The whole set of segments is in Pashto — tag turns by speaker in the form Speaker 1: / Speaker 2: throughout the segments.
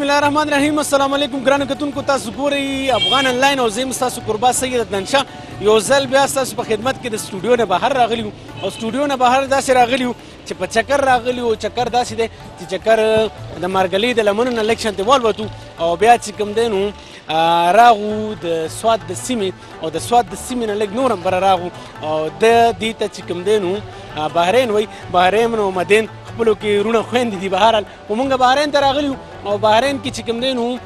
Speaker 1: الله الرحمن الرحیم. السلام علیکم ګرانو کتونکو، تاسو ګورئ افغان انلاین او زه یم ستاسو کوربه سید عدنان شاه. یو ځل بیا ستاسو په خدمت کې د سټوډیو نه بهر راغلي یو او سټوډیو نه بهر داسې راغلي یو چې په چکر راغلي یو. چکر داسې دی چې چکر د مارګلې د لمنو نه لږ شانتې والوتو او بیا چې کوم دی نو راغو د سوات د سیمې او د سوات د سیمې نه لږ نور هم بره راغو او د دې ته چې کوم دی نو بحرین وایي. بحرین او مدین خپلو کې وروڼه خویندې دي. بهرحال خو مونږ بحرین ته راغلي یو او بحرین کې چې کوم دی نو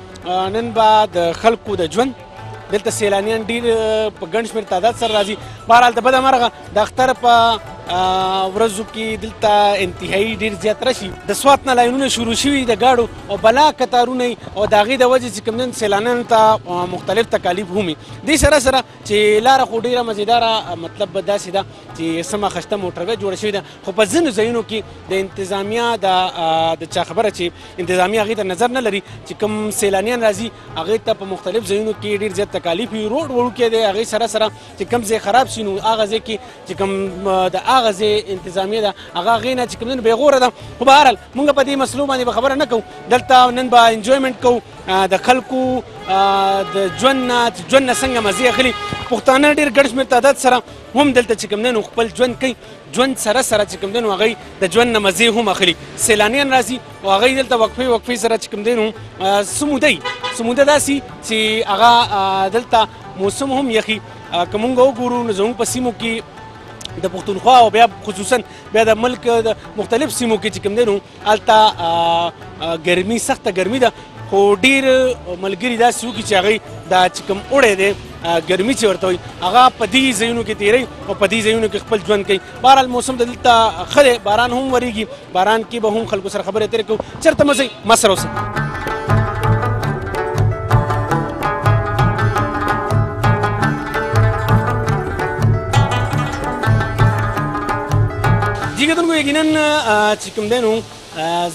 Speaker 1: نن به د خلکو د ژوند دلته سیلانیان ډېر په ګڼ شمېر تعداد سره راځي. بهرحال د بده مرغه د اختر په ورځو کې دلته انتهایی ډېر زیات راشي. د سوات نه لاینونه شروع شوي د ګاډو او بلا کتارونه او د هغې د وجې چې کوم دی سیلانیانو ته مختلف تکالیف هم وي. دې سره سره چې لاره خو ډېره مزیداره، مطلب به داسې ده چې سمه خشته موټروی جوړه شوې ده، خو په ځینو ځایونو کې د انتظامیه د چا خبره چې انتظامیه هغې ته نظر نه لري چې کوم سیلانیان راځي هغې ته په مختلف ځایونو کې ډېر زیات تکالیف وي. روډ وړوکی دی، هغې سره سره چې کوم ځای خراب شي نو هغه ځای کې چې کوم د هغه ځای انتظامیه ده هغه هغې نه چې کوم دی نو بېغوره ده. خو بهرحال موږ په دې مسلو باندې به خبره نه کوو. دلته نن به انجویمنټ کوو د خلکو د ژوند نه چې ژوند نه څنګه مزې اخلي. پښتانه ډېر ګڼ شمېر تعداد سره هم دلته چې کوم دی نو خپل ژوند کوي. ژوند سره سره چې کوم دی نو هغوی د ژوند نه مزې هم اخلي. سیلانیان راځي او هغوی دلته وقفې وقفې سره چې کوم دی نو څه موده وي، څه موده داسې چې هغه دلته موسم هم یخي. که مونږ وګورو نو زموږ په سیمو کې د پښتونخوا او بیا خصوصا بیا د ملک د مختلف سیمو کې چې کوم دی نو هلته ګرمي سخته ګرمي ده. خو ډېر ملګري داسې وکړي چې هغوی دا چې کوم اوړی دی ګرمي چې ورته وایي هغه په دې ځایونو کې تېروي او په دې ځایونو کې خپل ژوند کوي. بهرحال موسم د دلته ښه دی، باران هم ورېږي، باران کې به هم خلکو سره خبرې اترې کوو. چېرته مه ځئ، ما سره اوسئ. جی کتونکو یقیناً چې کوم دی نو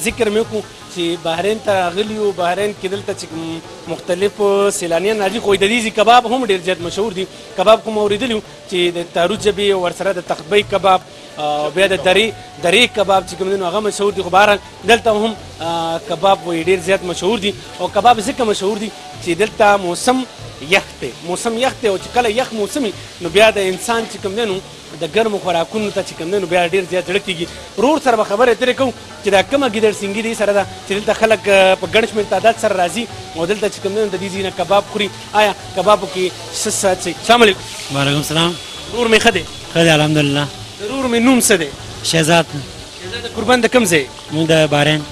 Speaker 1: ذکر مې وکړو چې بحرین ته راغلي یو. بحرین کې دلته چې کوم مختلف سیلانیان راځي، خو د دې ځای کباب هم ډېر زیات مشهور دي. کباب خو مو اورېدلي وو چې د تارو ژبې او ورسره د تختبۍ کباب او بیا د درې کباب چې کوم دی نو هغه مشهور دي. خو بهرحال دلته هم کباب وایي ډېر زیات مشهور دي. او کباب ځکه مشهور دي چې دلته موسم یخ دی، موسم یخ دی او چې کله یخ موسم وي نو بیا د انسان چې کوم دی نو د ګرمو خوراکونو ته چې کوم دی نو بیا ډېر زیات زړه کېږي. ورور سره به خبرې اترې کوو چې دا کومه ګیدړ سینګي دې سره ده چې دلته خلک په ګڼ شمېر تعداد سره راځي او دلته چې کوم دی نو د دې ځای نه کباب خوري. آیا کبابو کې څه څه څه؟ السلام علیکم.
Speaker 2: وعلیکم السلام.
Speaker 1: ورور مې ښه دی؟
Speaker 2: ښه دی الحمدلله.
Speaker 1: ورور مې نوم څه دی؟
Speaker 2: شهزاد.
Speaker 1: شهزاد قربان د کوم ځای؟
Speaker 2: موږ د بحرین.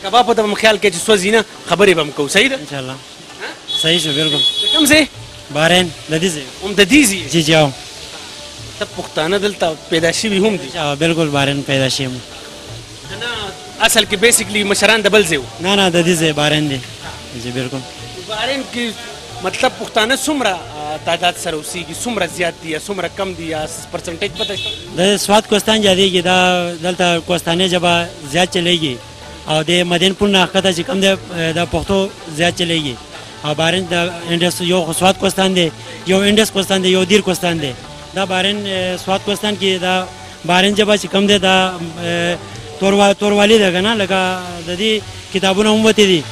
Speaker 1: کبابو ته به مو خیال کوي چې سوځي نه، خبرې به مو کوو. صحیح ده؟
Speaker 2: انشاءالله صحیح شو. بالکل.
Speaker 1: د کوم ځای؟
Speaker 2: بحرین د دې ځای.
Speaker 1: هم د دې ځای؟
Speaker 2: جی جی. او
Speaker 1: ته پښتانه دلته پیدا شوي هم دي؟
Speaker 2: بالکل بحرین پیدا شوي مو.
Speaker 1: نه اصل کې بیسیکلی مشران د بل ځای وو؟
Speaker 2: نه نه د دې ځای بحرین دی. جی بالکل.
Speaker 1: بحرین کې مطلب پښتانه څومره تعداد سره اوسېږي، څومره زیات دي یا څومره کم دي یا پرسنټیج پته شته؟
Speaker 2: د سوات کوستان یادېږي، دا دلته کوستاني ژبه زیات چلېږي او د مدین پل نه ښکته چې کوم دی د پښتو زیات چلېږي. او بحرین د انډس یو خو سوات کوستان دی، یو انډس کوستان دی، یو دیر کوستان دی. دا بحرین سوات کوستان کې دا بحرین ژبه چې کوم دی دا توروالي ده که نه، لکه د دې کتابونه هم وتي دي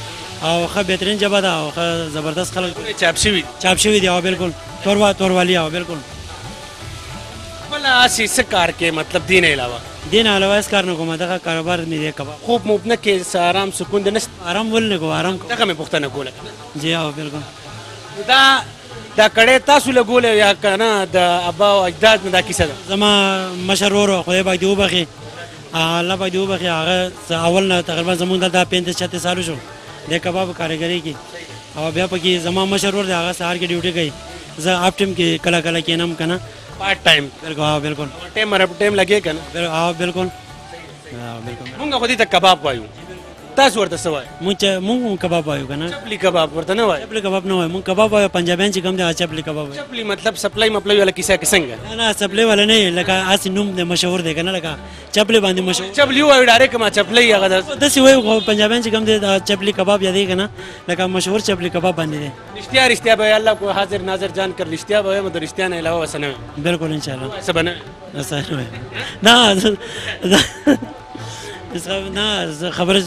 Speaker 2: او ښه بهترین ژبه ده او ښه زبردست خلک
Speaker 1: چاپ شوي دي.
Speaker 2: چاپ شوي دي او بالکل توروالي او بالکل.
Speaker 1: خپله هسې څه کار کوې مطلب دې نه علاوه؟
Speaker 2: دې نه علاوه هېڅ کار نه کوم، دغه کاروبار مې دی کباب.
Speaker 1: خوب موب نه کوې، څه آرام سکون دې نشته؟
Speaker 2: آرام ولې نه کوو، آرام کوو.
Speaker 1: دغه مې پوښتنه کوله.
Speaker 2: جی او بالکل.
Speaker 1: دا دا کړی تاسو لګولی یا که نه د ابا او اجداد نه دا کیسه ده؟
Speaker 2: زما مشر ورور خدای پاک دې وبخښي، الله پاک دې وبخښي، هغه اول نه تقریبا زموږ دلته 35 36 سال شو د کباب کاریګرۍ کې. او بیا پکې زما مشر ورور دی، هغه سهار کې ډیوټي کوي، زه اپ ټایم کې کله کله کښېنم که نه.
Speaker 1: پارټ ټایم؟
Speaker 2: بالکل ها بالکل.
Speaker 1: ټایم ور ټایم لګې که نه؟
Speaker 2: ها بالکل بالکل.
Speaker 1: مونږ خو دې ته کباب وایو، تاسو ورته څه وایئ؟
Speaker 2: مونږ هم کباب وایو که نه.
Speaker 1: چپلی کباب ورته نه وایو؟
Speaker 2: چپلی کباب نه وایو، مونږ کباب وایو. پنجابیان چې کوم دی هغه چپلی کباب وایي.
Speaker 1: چپلی مطلب سپلای مپلای والا کیسه که څنګه؟
Speaker 2: نه نه سپلای والا نه، لکه هسې نوم دی مشهور دی که نه، لکه چپلی باندې مشهور.
Speaker 1: چپلی وایو ډایرکټ ما چپلی هغه
Speaker 2: داسې وایو، خو پنجابیان چې کوم دی دا چپلی کباب یادېږي که نه، لکه مشهور چپلی کباب باندې دی.
Speaker 1: رښتیا رښتیا به الله کو حاضر ناظر جان کر، رښتیا به وایم، د رښتیا نه علاوه څه نه وایم.
Speaker 2: بالکل انشاءالله.
Speaker 1: څه به نه
Speaker 2: وایم؟ نه. نه خبره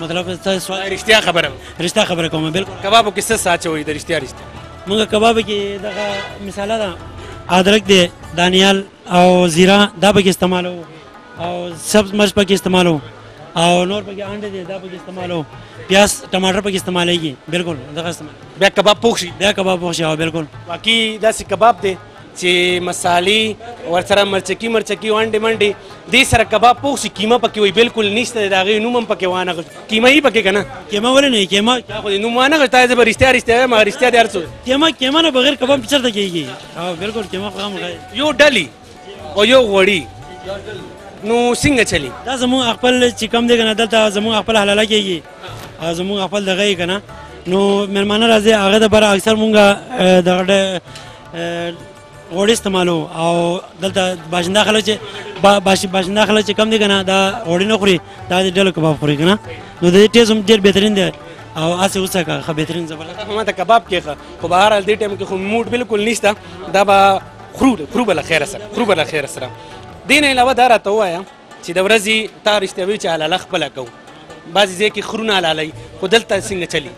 Speaker 2: مطلب سوال
Speaker 1: رښتیا خبره
Speaker 2: رښتیا خبره کوم بالکل.
Speaker 1: کبابو کې څه اچوئ د رښتیا رښتیا؟
Speaker 2: موږ کبابو کې دغه مساله ده، ادرک دی، دانیال او زیره دا پکې استعمالو، او سبز مرچ پکې استعمالو، او نور پکې انډه دی دا پکې استعمالو، پیاز ټماټر پکې استعمالېږي بالکل دغه استعمال.
Speaker 1: بیا کباب پوخ شي؟
Speaker 2: بیا کباب پوخ شي او بالکل.
Speaker 1: باقي داسې کباب دی چې مسالې ورسره مرچکي مرچکي انډې منډې دې سره کباب پوخ شي، قیمه پکې وي بالکل نشته، د هغې نوم هم پکې وانه غوښت. قیمه یې پکې که نه؟
Speaker 2: قیمه ولې نه؟ قیمه
Speaker 1: دا خو دې نوم وانه غوښت، زه به رښتیا رښتیا وایم، هغه رښتیا دې هر څه.
Speaker 2: قیمه نه بغیر کباب چېرته کېږي؟ او بالکل قیمه خو هم
Speaker 1: یو ډلې او یو غوړي نو څنګه چلی؟
Speaker 2: دا زموږ خپل چې کوم دی که نه، دلته زموږ خپل حلاله کېږي او زموږ خپل دغه یې که نه، نو مېلمانه راځي هغه دپاره اکثر مونږ دغه غوړي استعمالو. او دلته باشنده خلک چې باشنده خلک چې کوم دی که نه دا غوړي نه خوري، دا د ډلو کباب خوري که نه، نو د دې ټیسټ هم ډېر بهترین دی او هسې وڅکه ښه بهترین زبردست.
Speaker 1: خو ماته کباب کې ښه، خو بهرحال دې ټایم کې خو موډ بالکل نشته، دا به خورو به له خیره سره، خورو به له خیره سره. دې نه علاوه دا راته ووایه چې د ورځې تا رښتیا وایي چې حلاله خپله کوو، بعضې ځای کې خرونه حلالوي، خو دلته څنګه چلي؟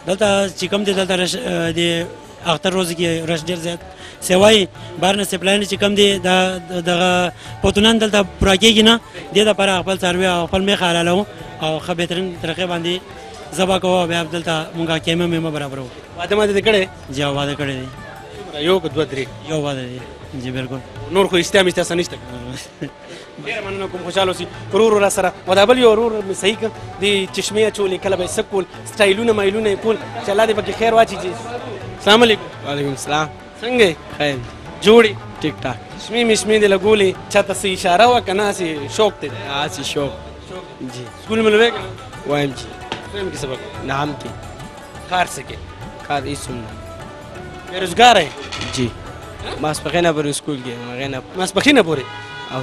Speaker 2: دلته چې کوم دی دلته رش د اختر ورځو کې رش ډېر زیات سوای، بهر نه سپلای نه چې کوم دی دا دغه پوتونان دلته پوره کېږي نه، دې دپاره خپل څاروي او خپل میښه حلالوو او ښه بهترین طریقې باندې ذبح کوو، او بیا دلته مونږ قیمه میمه برابروو.
Speaker 1: واده ماده دې کړی؟
Speaker 2: جی واده کړی دی.
Speaker 1: یو که دوه درې؟
Speaker 2: یو واده دی جی بالکل.
Speaker 1: نور خو اشتیا مشتیا څه نشته. ډېره مننه کوم، خوشحاله اوسئ. ورور را سره او دا بل یو ورور مې صحیح کړ، دې چشمې اچولې، کله به یې څه کول، سټایلونه مایلونه یې کول، چې الله دې پکې خیر واچي. چې السلام علیکم.
Speaker 3: وعلیکم السلام.
Speaker 1: څنګه یې؟
Speaker 3: ښه یم.
Speaker 1: جوړ یې؟
Speaker 3: ټیک ټاک.
Speaker 1: چشمې مشمې دې لګولې، چا ته څه اشاره وه که نه هسې شوق دی؟
Speaker 3: هسې شوق. جی.
Speaker 1: سکول مې لوی که نه؟
Speaker 3: وایم چې.
Speaker 1: دویم کې سبق؟
Speaker 3: نعم کې.
Speaker 1: کار څه کې؟
Speaker 3: کار هېڅ هم نه.
Speaker 1: بېروزګاره یې؟
Speaker 3: جی. ماسپښینه پورې سکول کې یم، هغې نه
Speaker 1: ماسپښینه پورې؟
Speaker 3: او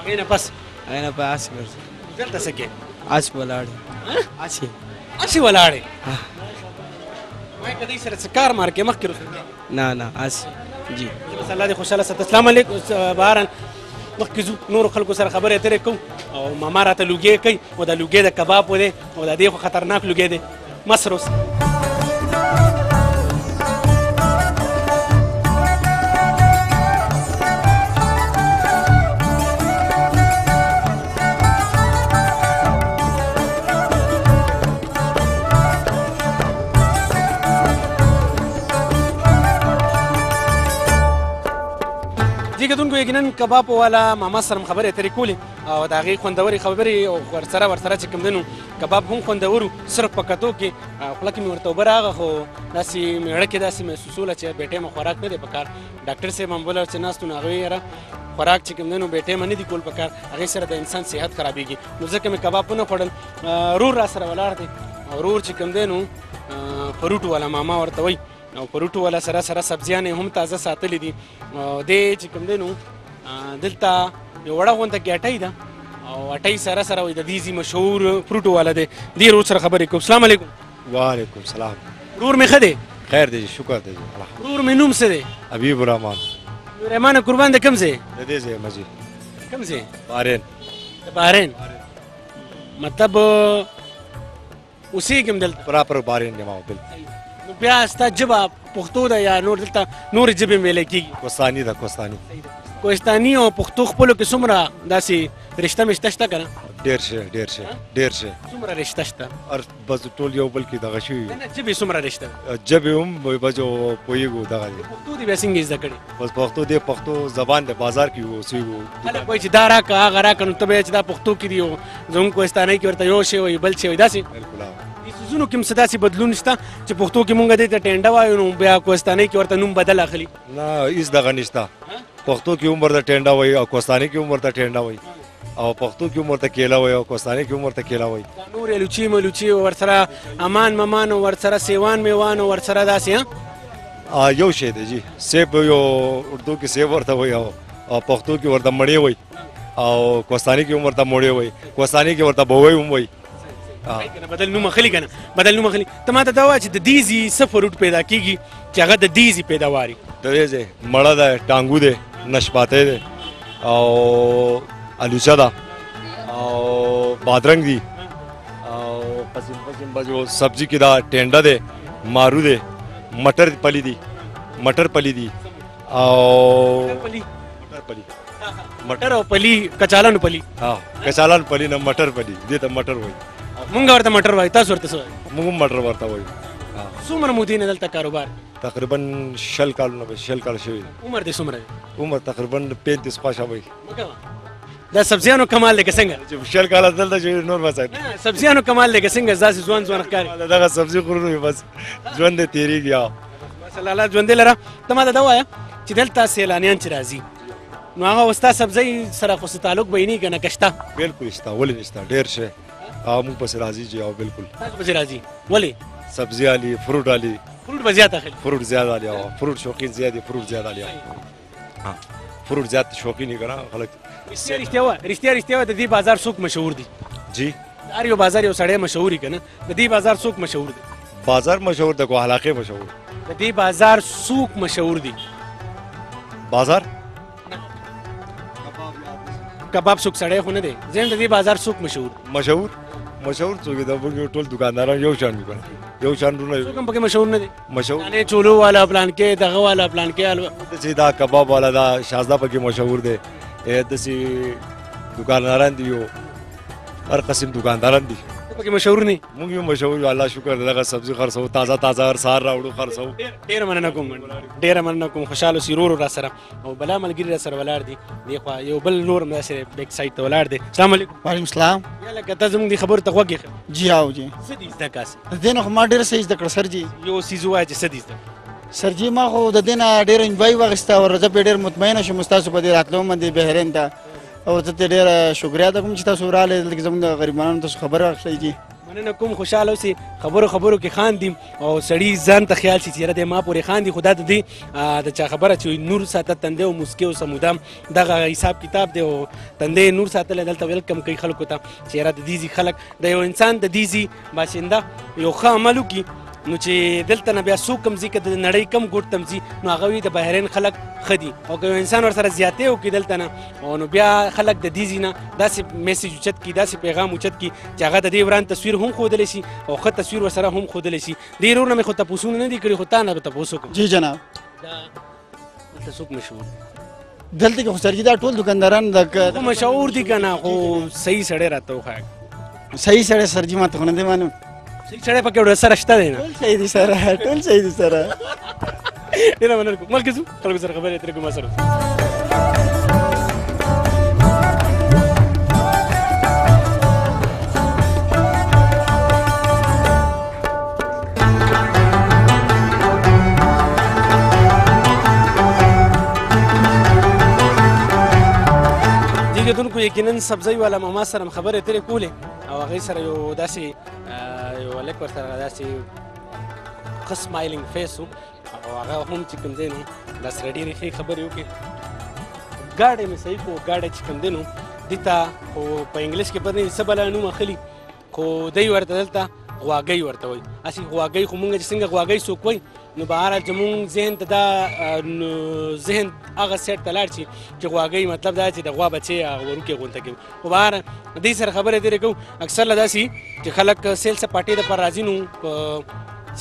Speaker 1: هغې نه پس؟
Speaker 3: هغې نه پس هسې ګرځم.
Speaker 1: دلته څه کې؟
Speaker 3: هسې ولاړ یم. هسې.
Speaker 1: هسې ولاړ یې؟ وایي که دې سره څه کار مار کې مخکې رخصت؟
Speaker 3: نه نه هسې. جی.
Speaker 1: بس الله دې خوشحاله ساته. السلام علیکم. بهرحال مخکې ځو نورو خلکو سره خبرې اترې کوو، او ماما راته لوګی کوي، او دا لوګی د کباب دی، او دا دی خو خطرناک لوګی دی. ما سره اوسه. جی کتونکو یقینا کباب والا ماما سره هم خبرې اترې کولې، او د هغې خوندورې خبرې او ورسره چې کوم دی نو کباب هم خوندور و، صرف په کتو کې خوله کې مې ورته اوبه راغله، خو داسې مېړه کې داسې محسوسوله چې بې ټایمه خوراک نه دی په کار. ډاکټر صاحب هم بله چې ناست و، نو هغه ویل یاره خوراک چې کوم دی نو بې ټایمه نه دي کول په کار، هغې سره د انسان صحت خرابېږي، نو ځکه مې کباب ونه خوړل. ورور را سره ولاړ دی، او ورور چې کوم دی نو فروټ والا ماما ورته وایي، او فروټو والا سره سره سبزیانې هم تازه ساتلې دي. او دی چې کوم دی نو دلته یو وړه غونډه کې اټۍ ده، او اټۍ سره سره وایي د دې ځای مشهور فروټو والا دی. دې ورور سره خبرې کوم. السلام علیکم.
Speaker 4: وعلیکم السلام.
Speaker 1: ورور مې ښه دی؟
Speaker 4: خیر دی، شکر دی، الحمدلله.
Speaker 1: ورور مې نوم څه دی؟
Speaker 4: حبیب الرحمن.
Speaker 1: حبیب الرحمن قربان، د کوم ځای؟
Speaker 4: د دې ځای مجید.
Speaker 1: کوم ځای؟
Speaker 4: بحرین.
Speaker 1: د بحرین. مطلب اوسېږم دلته؟
Speaker 4: پراپر بحرین دی ما، بالکل.
Speaker 1: نو بیا ستا ژبه پښتو ده یا نور دلته نورې ژبې هم ویلی کېږي؟
Speaker 4: کوهستاني ده، کوهستاني.
Speaker 1: کوهستاني او پښتو خپلو کې څومره داسې رشته مشته شته که نه؟
Speaker 4: ډېر شی، ډېر شی، ډېر شی.
Speaker 1: څومره رشته شته؟
Speaker 4: هر بس ټول یو بل کې دغه شوي.
Speaker 1: نه نه، ژبې څومره رشته ده؟
Speaker 4: ژبې هم بس یو پوهېږو دغه دی.
Speaker 1: پښتو دې بیا څنګه زده کړې؟
Speaker 4: بس پښتو دې پښتو زبان دی، بازار کې اوسېږو.
Speaker 1: خلک وایي چې دا راکړه هغه راکړه، نو ته به یې چې دا پښتو کې دي او زموږ کوهستانۍ کې ورته یو شی وایي بل شی وایي، داسې؟
Speaker 4: بالکل.
Speaker 1: دې څیزونو کې هم څه داسې بدلون شته چې پښتو کې مونږ دې ته ټینډه وایو نو بیا کوهستانۍ کې ورته نوم بدل اخلي؟
Speaker 4: نه، هېڅ دغه نشته. پښتو کې هم ورته ټینډه وایي او کوهستاني کې هم ورته ټینډه وایي، او پښتو کې هم ورته کیله وایي او کوهستاني کې هم ورته کیله وایي.
Speaker 1: دا نورې الوچې ملوچې ورسره امان ممان ورسره سیوان میوان ورسره داسې؟ ها؟
Speaker 4: یو شی دی جی، سیب یو اردو کې سیب ورته وایي او پښتو کې ورته مڼې وایي او کوهستاني کې هم ورته موړې وایي، کوهستاني کې ورته بوی هم وایي.
Speaker 1: بدل نوم اخلي که نه؟ بدل نوم اخلي. ته ماته دا وایه چې د دې ځای څه فروټ پیدا کېږي چې هغه د دې ځای پیداوار وي؟
Speaker 4: د دې ځای مړه ده، ټانګو دی، نشپاتی دی او الوچه ده او بادرنګ دي او قسم قسم بس یو سبزي کې دا ټینډه دی، مارو دی، مټر پلی دي، مټر پلی دي او مټر پلی،
Speaker 1: مټر او پلی، کچالان پلی.
Speaker 4: ها کچالان پلی نه مټر پلی، دې ته مټر وایي.
Speaker 1: مونږ ورته مټر وایو، تاسو ورته څه وایئ؟
Speaker 4: مونږ هم مټر ورته وایو.
Speaker 1: څومره مودې نه دلته کاروبار؟
Speaker 4: تقریبا 20 کالونه به 20 کال شوي.
Speaker 1: عمر دې څومره دی؟
Speaker 4: عمر تقریبا 35 خواشه وایي.
Speaker 1: دا سبزیانو کمال دی که څنګه؟
Speaker 4: چې 20 کاله دلته شوي نور بس.
Speaker 1: سبزیانو کمال دی که څنګه داسې ځوان ځوان ښکاري؟
Speaker 4: دغه سبزي خورو بس ژوند دې تېرېږي.
Speaker 1: ماشاءالله، الله ژوند دې لره. ته ماته دا ووایه چې دلته سیلانیان چې راځي نو هغه ستا سبزۍ سره خو څه تعلق به یې نه وي که نه، که شته؟
Speaker 4: بالکل شته، ولې نشته، ډېر شی. او موږ پسې راځي چې او بالکل
Speaker 1: تاسو پسې راځي. ولې؟
Speaker 4: سبزي الي، فروټ الي.
Speaker 1: فروټ به زیات اخلي؟
Speaker 4: فروټ زیات الي، او فروټ شوقین زیات دي، فروټ زیات الي. فروټ زیات شوقین دي که نه خلک.
Speaker 1: رښتیا رښتیا وایه، رښتیا رښتیا وایه، د دې بازار څوک مشهور دي؟
Speaker 4: جی
Speaker 1: هر یو بازار یو سړی مشهور وي که نه، د دې بازار څوک مشهور دی؟
Speaker 4: بازار مشهور دی، کو علاقې مشهور.
Speaker 1: د دې بازار څوک مشهور دي؟
Speaker 4: بازار
Speaker 1: کباب څوک سړی خو نه دی. زه د دې بازار څوک مشهور؟
Speaker 4: مشهور مشهور څوک دی؟ موږ ټول دکانداران یو شان یو کنه، یو شان رونه.
Speaker 1: څوک هم پکې مشهور نه دی؟
Speaker 4: مشهور
Speaker 1: نه چولو والا پلان کې، دغه والا پلان کې،
Speaker 4: داسې دا کباب والا دا شازده پکې مشهور دی. داسې دکانداران دي، یو هر قسم دکانداران دي
Speaker 1: پکې مشهور نه.
Speaker 4: موږ یو مشهور یو، الله شکر دغه سبزي خرڅوو، تازه تازه هر سهار راوړو خرڅوو.
Speaker 1: ډېره مننه کوم، ډېره مننه کوم. خوشحاله اوسې. ورور را سره او بلا ملګري را سره ولاړ دي، دې خوا یو بل نور هم داسې بیک سایډ ته ولاړ دی. السلام علیکم.
Speaker 5: وعلیکم السلام.
Speaker 1: یا لکه ته زموږ دې خبرو ته غوږ ایښی؟
Speaker 5: جی هاو جی.
Speaker 1: څه دي زده کاسې؟
Speaker 5: د دې نه خو ما ډېر څه زده کړه سر جی.
Speaker 1: یو څیز ووایه چې څه دي زده؟
Speaker 5: سر جی ما خو د دې نه ډېر انجوای واخیسته او زه پرې ډېر مطمئن شوم ستاسو په دې راتلو باندې بحرین ته، او زه ترې ډېره شکریه ادا کوم چې تاسو راغلئ دلته کې زموږ د غریبانو تاسو خبره واخیستئ جی.
Speaker 1: مننه کوم، خوشحاله اوسې. خبرو خبرو کې خاندي او سړي ځان ته خیال شي چې یاره دی ما پورې خاندي، خو دا د دې د چا خبره چې نور ساته تندی او موسکې اوسه مدام، دغه حساب کتاب دی او تندی نور ساتلی. دلته ویلکم کوي خلکو ته چې یاره د دې ځای خلک، د یو انسان د دې ځای باشنده یو ښه عمل وکړي نو چې دلته نه بیا څوک کم ځي، که د نړۍ کم ګوټ ته ځي نو هغه وي د بحرین خلک ښه دي، او که یو انسان ورسره زیاتی وکړي دلته نه او نو بیا خلک د دې ځای نه داسې میسج اوچت کړي، داسې پیغام اوچت کړي چې هغه د دې وران تصویر هم ښودلی شي او ښه تصویر ورسره هم ښودلی شي. دې ورور نه مې خو تپوسونه نه دي کړي، خو تا نه به تپوس وکړم.
Speaker 5: جی جناب.
Speaker 1: دا دلته څوک مشهور دی؟
Speaker 5: دلته کې خو سر جی دا ټول دکانداران
Speaker 1: خو مشهور دي که نه، خو صحیح سړی راته وښایه.
Speaker 5: صحیح سړی سر جی ما ته خو نه دی معلوم.
Speaker 1: صحیح سړی پکې ورسره سره شته دی نه؟
Speaker 5: ټول صحیح دي سره، ټول صحیح دي سره.
Speaker 1: ډېره مننه کوم. مخکې ځو، خلکو سره خبرې اترې کوم. ما سره دې کتونکو یقیناً سبزۍ والا ماما سره هم خبرې اترې کولې او هغې سره یو داسې یو هلک ورسره داسې ښه smiling face و او هغه هم چې کوم دی نو دا سره ډېرې ښې خبرې وکړې. ګاډی مې صحیح کړو، ګاډی چې کوم دی نو دې ته خو په انګلیش کې پته نه څه بلا نوم اخلي، خو دی ورته دلته غواګۍ ورته وایي. هسې غواګۍ خو مونږ چې څنګه غواګۍ څوک وایي نو بهرحال چې مونږ ذهن ته دا ذهن هغه سیټ ته لاړ شي چې غواګۍ مطلب دا چې د غوا بچی هغه وړوکی غونته کوي. خو بهرحال دې سره خبرې اترې کوو. اکثر له داسې چې خلک سیل سپاټې دپاره راځي نو په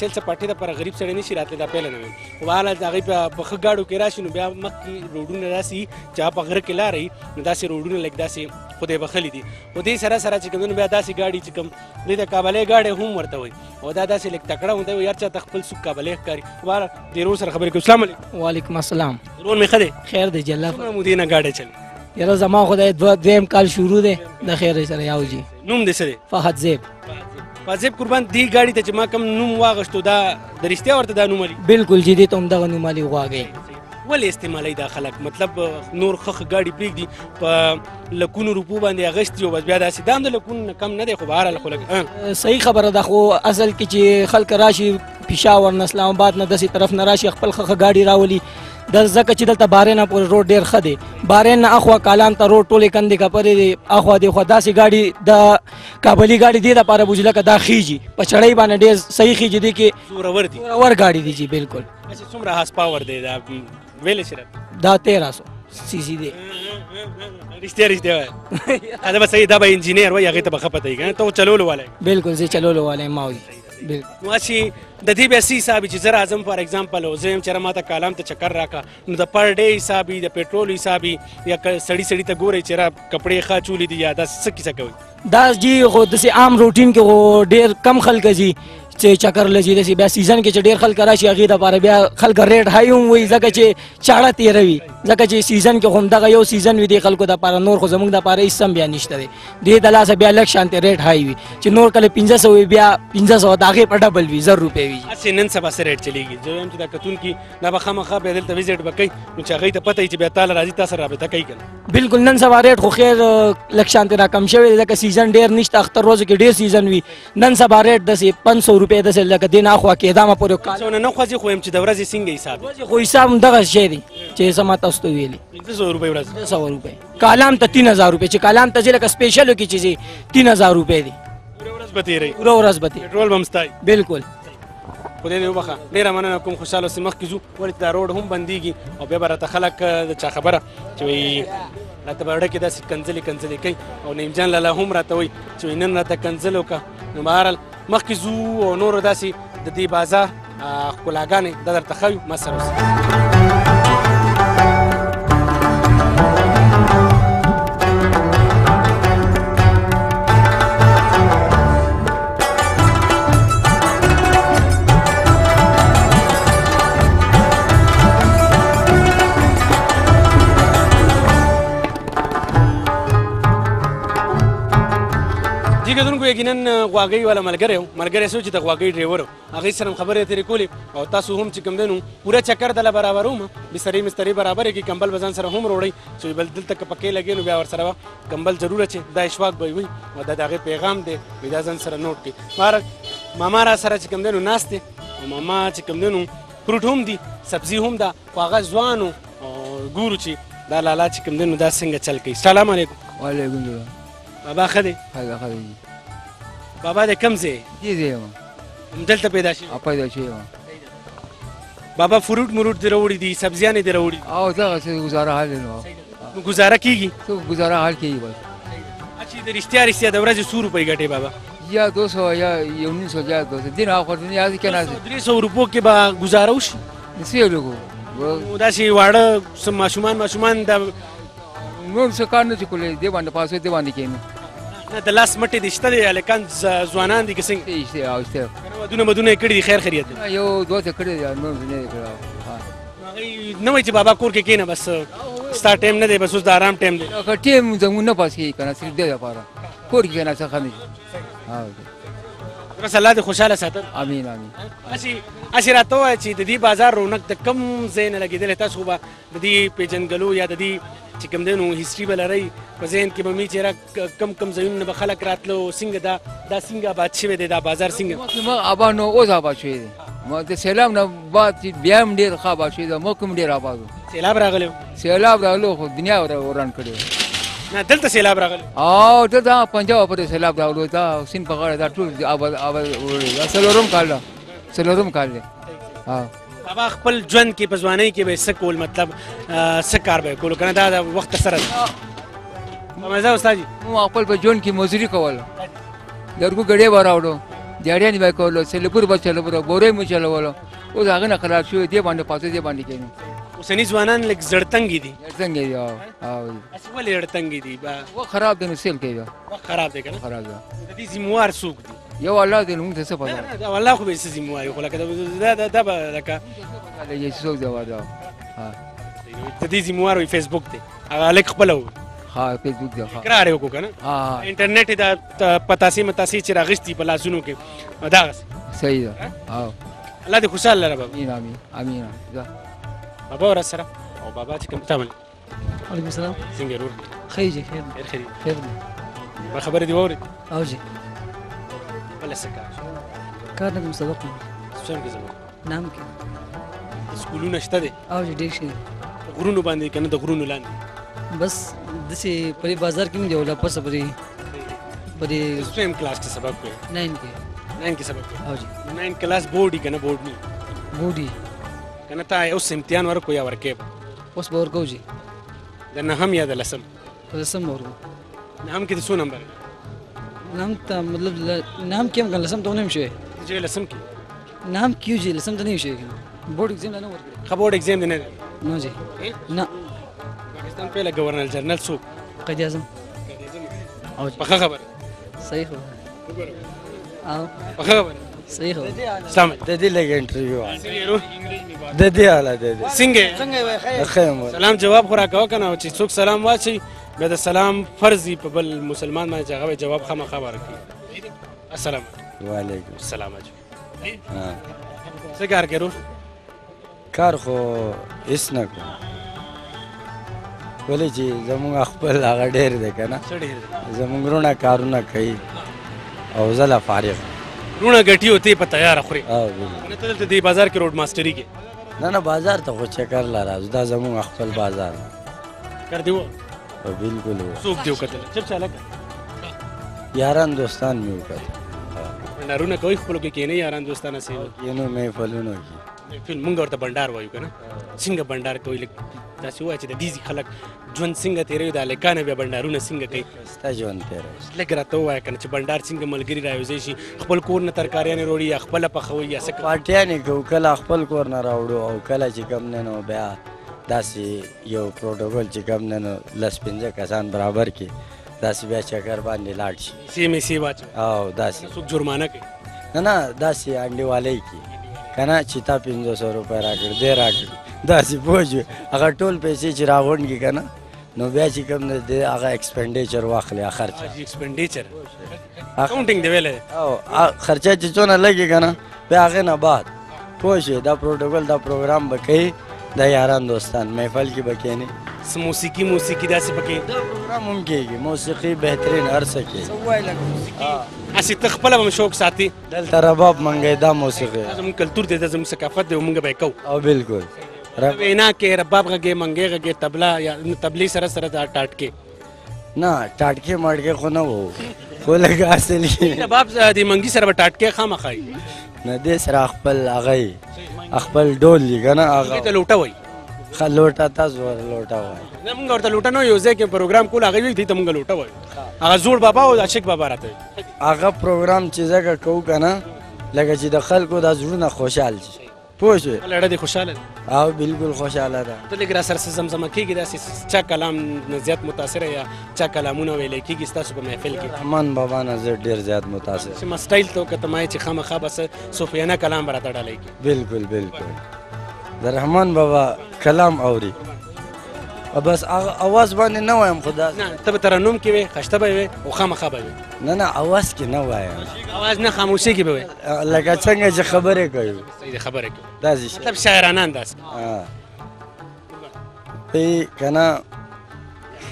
Speaker 1: سیل سپاټې دپاره غریب سړی نه شي راتلی، دا پیله نه وي. خو بهرحال د هغوی په ښه ګاډو کې راشي نو بیا مخکې روډونه داسې چې هغه په غره کې لاره وي نو داسې روډونه لږ داسې خدای بخښلي دي. خو دې سره سره چې کوم بیا داسې ګاډي چې کوم دې د کابلۍ ګاډی هم ورته وایي او دا داسې لږ تکړه غوندې وي، هر چا ته خپل څوک کابلۍ ښکاري. خو بهرحال دې ورور سره خبرې کوو. السلام علیکم.
Speaker 6: وعلیکم السلام.
Speaker 1: ورور مې ښه دی؟
Speaker 6: خیر دی جی، الله
Speaker 1: څومره مودې نه ګاډی چلوي؟
Speaker 6: یاره زما خو دی دویم کال شروع دی، د خیر سره یو جی.
Speaker 1: نوم دې څه دی؟
Speaker 6: فهد زیب.
Speaker 1: فهد زیب قربان، دې ګاډي ته چې ما کوم نوم واغښتو دا د رښتیا ورته دا نوم علي؟
Speaker 6: بالکل جی، دې ته هم دغه نوم علي غواګۍ.
Speaker 1: ولې استعمالوي دا خلک؟ مطلب نور ښه ښه ګاډي پرېږدي په لکونو روپو باندې اخیستي او بس بیا داسې دا هم د لکونو نه کم نه دی، خو بهرحال خو لږ.
Speaker 6: صحیح خبره ده، خو اصل کې چې خلک راشي پېښور نه اسلام آباد نه داسې طرف نه راشي خپل ښه ښه ګاډي راولي، دا ځکه چې دلته بارین پورې روډ ډېر ښه دی، بارین نه اخوا کالام ته روډ ټولې کندې کپرې دی، اخوا دی خو داسې ګاډي د کابلي ګاډي دې دپاره بوځي لکه دا خیږي په چړۍ باندې ډېر صحیح خیږي، دې کې
Speaker 1: زورور دي،
Speaker 6: زورور ګاډي دي جی. بالکل.
Speaker 1: اچھا څومره هارس پاور دی دا ویلی شي راته؟
Speaker 6: دا 1300. سی سی دی.
Speaker 1: رښتیا رښتیا وایې؟ دا به صحیح، دا به انجینر وایي، هغې ته به ښه پته وي که نه؟ ته خو چلولو والی.
Speaker 6: بالکل زه چلولو والی یم، ما وایي. بالکل.
Speaker 1: نو هسې د دې بیا څه حساب چې زه راځم فار اګزامپل او زه یم چېرې ما ته کالام ته چکر راکړه، نو د پر ډې حساب وي، د پټرول حساب وي، یا که سړي سړي ته ګورئ چې را کپړې ښه اچولي دي یا داسې څه کیسه کوئ؟
Speaker 6: دا جي خو داسې عام روټین کې خو ډېر کم خلک ځي چې چکر لږي، داسې بیا season کې چې ډېر خلک راشي هغې دپاره بیا خلک rate high هم وایي، ځکه چې چاړه تېروي، ځکه چې season کې خو همدغه یو season وي دې خلکو دپاره، نور خو زموږ دپاره هېڅ هم بیا نشته دی. دې د لاسه بیا لږ شانتې rate high وي، چې نور کله 500 وي بیا 500 د هغې په double وي، 1000 روپۍ وي.
Speaker 1: هسې نن سبا څه rate چلېږي؟ زه وایم چې دا کتونکي دا به خامخا بیا دلته visit به کوي، نو چې هغوی ته پته وي چې بیا تا له راځي تا سره رابطه کوي که نه؟
Speaker 6: بالکل نن سبا rate خو خیر لږ شانتې را کم شوی دی، ځکه season ډېر نشته، اختر ورځو کې ډېر season وي. نن سبا rate داسې 500 روپۍ داسې لکه دې نه اخوا کېدامه پورې کال.
Speaker 1: څونه نه خوځي، خو وایم چې د ورځې څنګه حساب دی؟
Speaker 6: ورځې خو حساب هم دغه شی دی چې زه ما تاسو ته ویلي.
Speaker 1: 500 روپۍ ورځ؟
Speaker 6: 500 روپۍ. کالام ته 3000 روپۍ، چې کالام ته ځې لکه special کې چې ځې 3000 روپۍ دی.
Speaker 1: پوره ورځ به تېروي؟
Speaker 6: پوره ورځ به تېروي.
Speaker 1: پټرول به هم ستا وي؟
Speaker 6: بالکل.
Speaker 1: خدای دې وبخښه، ډېره مننه کوم، خوشحاله اوسئ. مخکې ځو، ولې چې دا روډ هم بندېږي او بیا به راته خلک د چا خبره چې وایي راته به اړه کې داسې کنځلې کنځلې کوي، او نعیم جان لالا هم راته وایي چې وایي نن راته کنځل وکړه. نو بهرحال مخکې ځو او نورو داسې د دې بازار ښکلاګانې دا درته ښیو، ما سره اوسئ. جی کتونکو یقیناً غواګۍ والا ملګری و، ملګری څه و چې د غواګۍ ډریور و، هغې سره هم خبرې اترې کولې او تاسو هم چې کوم دی نو پوره چکر دله برابروم، بسترې مسترې برابرې کړي، کمبل به ځان سره هم روړئ چې بل دلته که پکې لګې نو بیا ورسره به کمبل ضرور چې دا اشواق به وي او دا د هغې پیغام دی، وایي دا ځان سره note کړي. بهرحال ماما را سره چې کوم دی نو ناست دی او ماما چې کوم دی نو fruit هم دي، سبزي هم ده، خو هغه ځوان و او ګورو چې دا لالا چې کوم دی نو دا څنګه چل کوي. سلام علیکم.
Speaker 7: وعلیکم سلام.
Speaker 1: بابا ښه دی؟
Speaker 7: ښه دی، ښه دی.
Speaker 1: بابا د کوم ځای؟
Speaker 7: دې ځای یم.
Speaker 1: همدلته پیدا شوی؟
Speaker 7: پیدا شوی یم.
Speaker 1: بابا fruit مروټ دې راوړي دي، سبزیانې دې راوړي دي؟
Speaker 7: او دغسې ګزاره حال دی نو.
Speaker 1: نو ګزاره کېږي؟
Speaker 7: څه ګزاره حال کېږي بس.
Speaker 1: اچې د رښتیا رښتیا د ورځې څو روپۍ ګټې بابا؟
Speaker 7: یا 200 یا 150 یا 200 دین اخر دنیا هسې که نه.
Speaker 1: 300 روپو کې به ګزاره وشي؟
Speaker 7: څه یې لګو؟
Speaker 1: نو داسې واړه څه ماشومان ماشومان د
Speaker 7: نور څه کار نه شي کولی، دې باندې پاسو دې باندې کښېنو.
Speaker 1: نه د لاس مټې دې شته دی، هلکان ځوانان دي که څنګه؟
Speaker 7: شته، او شته.
Speaker 1: که نه ودونه مدونه یې کړي دي، خیر خیریت دی.
Speaker 7: یو دوه څه کړي دي، نور څه نه دي کړي.
Speaker 1: هغوی نه وایي چې بابا کور کې کښېنه، بس ستا time نه دی، بس اوس د آرام time دی.
Speaker 7: که time زموږ نه پاس کېږي که نه، صرف دې لپاره کور کې کښېنه څه ښه نه شي.
Speaker 1: بس الله دې خوشحاله ساته.
Speaker 7: امین امین.
Speaker 1: هسې راته ووایه چې د دې بازار رونق د کوم ځای نه لګېدلی؟ تاسو خو به د دې پېژندګلو یا د دې چې کوم دی نو history به لرئ په ذهن کې به مې چې را کم کم ځایونو نه به خلک راتلو، څنګه دا څنګه آباد شوی دی دا بازار څنګه؟
Speaker 7: مخکې مخ آباد نه اوس آباد شوی دی، د سیلاب نه بعد چې بیا هم ډېر ښه آباد شوی دی، مخکې هم ډېر آباد و.
Speaker 1: سیلاب راغلی و؟
Speaker 7: سیلاب راغلی و خو دنیا وران کړې وه.
Speaker 1: نه دلته سیلاب راغلی؟
Speaker 7: او دلته پنجاب پورې سیلاب راغلی و، دا سیند په غاړه دا ټول آباد آباد وړي. دا څلورم کال ده، څلورم کال دی.
Speaker 1: بابا خپل ژوند کې په ځوانۍ کې به یې څه کول، مطلب څه کار به یې کولو که نه دا د وخت سره ده؟ مزه استاد جي.
Speaker 7: موږ خپل په ژوند کې مزدوري کوله، لرګو ګړې به راوړو، دیاړیانې به یې کولو، سلپور به چلولو، بورۍ مو چلولو. اوس هغه نه خلاص شوی، دې باندې پاسو دې باندې کښېنو.
Speaker 1: اوسني ځوانان لږ زړتنګي دي.
Speaker 7: زړتنګي دي، او.
Speaker 1: هسې ولې زړتنګي دي؟
Speaker 7: وخت خراب دی نو سیل کوي بیا.
Speaker 1: وخت خراب دی که نه؟
Speaker 7: خراب دی.
Speaker 1: د دې ذمهوار څوک دي؟
Speaker 7: یو الله دی، موږ ته څه پته؟
Speaker 1: نه، نه، الله خو به یې څه ذمهوار وي، خو لکه دا به لکه
Speaker 7: لګي څوک دی دا.
Speaker 1: د دې ذمهوار وي فیسبوک دی، هغه هلک خپله وي.
Speaker 7: ها فیسبوک دی، ها.
Speaker 1: اقرار یې وکړو که نه؟
Speaker 7: ها.
Speaker 1: انټرنیټ یې دا پتاسې متاسې چې راغستي په لاسونو کې دغسې.
Speaker 7: صحیح ده. ها.
Speaker 1: الله دې خوشحاله لره بابا.
Speaker 7: امین امین امین.
Speaker 1: بابا ورسره سره او بابا چې کوم ته
Speaker 8: وعلیکم السلام.
Speaker 1: څنګه ورور؟
Speaker 8: ښه یې جي، خیر دی.
Speaker 1: خیر خیر.
Speaker 8: خیر دی.
Speaker 1: ما خبرې دې واورېدې؟
Speaker 8: او جي.
Speaker 1: بله څه کار؟
Speaker 8: کار نه کوم، سبق وایم.
Speaker 1: څنګه سبق؟
Speaker 8: نام کې.
Speaker 1: سکولونه شته دی؟
Speaker 8: او جي ډېر شي.
Speaker 1: غرونو باندې که نه د غرونو لاندې؟
Speaker 8: بس داسې په دې بازار کې مې دی، ولا پسه په دې
Speaker 1: څویم کلاس کې سبق کوې؟
Speaker 8: nine کې.
Speaker 1: nine کې سبق کوې؟
Speaker 8: او جي.
Speaker 1: nine class board که نه بورډ نه؟
Speaker 8: بورډ.
Speaker 1: که نه تا اوس امتحان ورکو یا ورکې به؟
Speaker 8: اوس به ورکوو جي.
Speaker 1: د نهم یا د لسم؟
Speaker 8: لسم ورکو.
Speaker 1: نهم کې د څو نمبر؟
Speaker 8: نهم ته مطلب نهم کې هم که لسم ته نه یم شوی.
Speaker 1: چې لسم کې؟
Speaker 8: نهم کې یو جي لسم ته نه یم شوی که بورډ اګزام لا نه ورکړی.
Speaker 1: ښه بورډ اګزام دې نه دی؟
Speaker 8: نه جي نه.
Speaker 1: پاکستان پهله ګورنر جنرل څوک؟
Speaker 8: قائد اعظم.
Speaker 1: پخه خبره؟
Speaker 8: صحیح خبره. او
Speaker 1: پخه خبره؟
Speaker 8: صحیح خبره.
Speaker 1: سلام.
Speaker 5: د دې لږ انټرویو د دې حاله د دې
Speaker 1: څنګه؟
Speaker 5: ښه یم.
Speaker 1: سلام جواب خو راکوه که نه، چې څوک سلام واچوي بیا د سلام فرض وي په بل مسلمان باندې چې هغه جواب خامخا ورکړي. السلام
Speaker 5: وعلیکم
Speaker 1: السلام. اچو څه کار کوې ورور؟
Speaker 5: کار خو هېڅ نه کوم، ولې چې زموږ خپل هغه ډېر دی که نه، زموږ وروڼه کارونه کوي او زه لا فارغ.
Speaker 1: وروڼه ګټي او ته په تیاره خورې؟ نه ته دلته دې بازار کې روډ ماسټري کې؟
Speaker 5: نه نه، بازار ته خو چکر له راځو، دا زموږ خپل بازار.
Speaker 1: کار دې و؟
Speaker 5: بالکل و.
Speaker 1: څوک دې وکتل؟ چپ شه هلکه.
Speaker 5: یاران دوستان مې وکتل.
Speaker 1: بنډارونه کوئ خپلو کې؟ کښېنئ یاران دوستان هسې؟
Speaker 5: کښېنو محفلونو کې.
Speaker 1: محفل مونږ ورته بنډار وایو که نه؟ څنګه بنډار کوئ؟ لږ داسې ووایه چې د دې ځای خلک ژوند څنګه تېروي، د هلکانو بیا بنډارونه څنګه کوي؟
Speaker 5: ستا ژوند تېروي.
Speaker 1: لږ راته ووایه که نه چې بنډار څنګه ملګري راوځی شي، خپل کور نه ترکاریانې راوړي یا خپله پخوي یا څه کوي؟
Speaker 5: پارټیانې کوو، کله خپل کور نه راوړو او کله چې کوم دی نو بیا داسې یو پروټوکول چې کوم دی نو لس پنځه کسان برابر کړي، داسې بیا چکر باندې لاړ شي.
Speaker 1: سي مې سي واچوي
Speaker 5: او داسې.
Speaker 1: څوک جرمانه کوي؟
Speaker 5: نه نه، داسې انډیوالۍ کې که نه چې تا 500 روپۍ راکړې دی راکړې، داسې پوه شوې. هغه ټول پیسې چې راغونډ کړي که نه نو بیا چې کوم دی هغه expenditure واخلي، خرچه.
Speaker 1: expenditure accounting دی ویلی؟
Speaker 5: او خرچه چې څونه لګي که نه بیا هغې نه بعد پوه شوې دا پروټوکول دا پروګرام به کوي، دا یاران دوستان محفل کې به کښېني.
Speaker 1: څه موسیقي موسیقي داسې پکې؟
Speaker 5: دا پروګرام هم کېږي، موسیقي بهترین هر څه کېږي.
Speaker 1: هسې ته خپله به هم شوق ساتي؟
Speaker 5: دلته رباب منګی دا موسیقي
Speaker 1: دا زموږ کلتور دی، دا زموږ ثقافت دی او موږ به یې کوو.
Speaker 5: او بالکل
Speaker 1: وینا کې رباب غږې، منګی غږې، تبله یا تبلې سره سره دا ټاټکې؟
Speaker 5: نه ټاټکې ماټکې خو نه وو، خو لږ اصل کې
Speaker 1: رباب د منګي سره به ټاټکې خامخا وي.
Speaker 5: نه دې سره خپل هغه خپل ډول دی که نه، هغه
Speaker 1: ته لوټه وایي.
Speaker 5: ښه لوټه تاسو ورته لوټه وایي.
Speaker 1: نه موږ ورته لوټه نه یو ځای کې پروګرام کول، هغه وایي دې ته موږ لوټه وایو. هغه زوړ بابا او عاشق بابا راته وایي.
Speaker 5: هغه پروګرام چې ځکه کوو که نه لکه چې د خلکو دا زړونه خوشحال شي، پوه شوې؟
Speaker 1: لړه دې خوشحاله ده؟
Speaker 5: او بالکل خوشحاله ده.
Speaker 1: ته لږ را سره څه زمزمه کېږي داسې چا کلام نه زیات متاثره یا چا کلامونه ویلی کېږي ستاسو په محفل کې؟
Speaker 5: رحمان بابا نه زه ډېر زیات متاثر.
Speaker 1: چې ما سټایل ته وکتم ما چې خامخا به څه صوفیانه کلام به راته ډالۍ کړي.
Speaker 5: بالکل بالکل، د رحمان بابا کلام اوري بس اواز باندې نه وایم خو دا
Speaker 1: نه ته به ترنم کې وې، خشته به وې او خامخا به وې.
Speaker 5: نه نه، اواز کې نه وایم،
Speaker 1: اواز نه، خاموشي کې به وې،
Speaker 5: لکه څنګه چې خبرې کوي.
Speaker 1: صحیح خبرې کوي
Speaker 5: داسې
Speaker 1: مطلب شاعرانه انداز.
Speaker 5: وایي که نه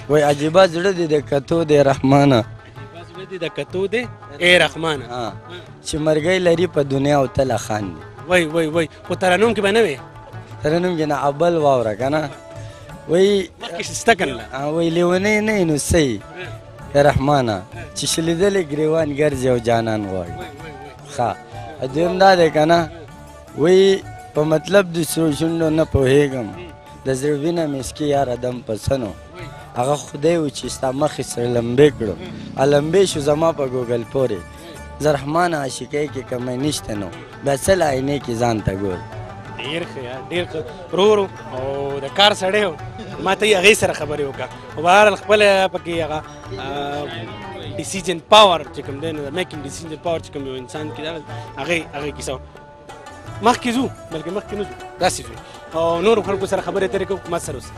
Speaker 5: وایي عجیبه زړه دې د کتو دی رحمانه،
Speaker 1: عجیبه زړه دې د کتو دی ای رحمانه،
Speaker 5: چې مرګی لري په دنیا او تله خاندي.
Speaker 1: وای وای وای، خو ترنم کې به نه وې؟
Speaker 5: ترنم کې نه، اول واوره که نه. وایي
Speaker 1: مخکې شته که نه؟
Speaker 5: وایي لیونی نه یې نو څه یې رحمانه، چې شلېدلی ګریوان ګرځي او جانان غواړي. ښه دویم دا دی که نه، وایي په مطلب د سرو شونډو نه پوهېږم، د زړه وینه مې څکي یاره دم په څه نو، هغه خدای و چې ستا مخې سره لمبې کړو، لمبې شو زما په ګوګل پورې، زه رحمانه عاشقۍ کې کمی نشته نو بیا څه له آینې کې ځان ته ګورې.
Speaker 1: ډېر ښه یار، ډېر ښه ورور او د کار سړی و، ما ته یې هغې سره خبرې وکړه. خو بهرحال خپله پکې هغه decision power چې کوم دی نو د making decision power چې کوم یو انسان کې ده هغې کیسه وه. مخکې ځو، بلکې مخکې نه ځو، داسې ځو او نورو خلکو سره خبرې اترې کوو. ما سره اوسئ.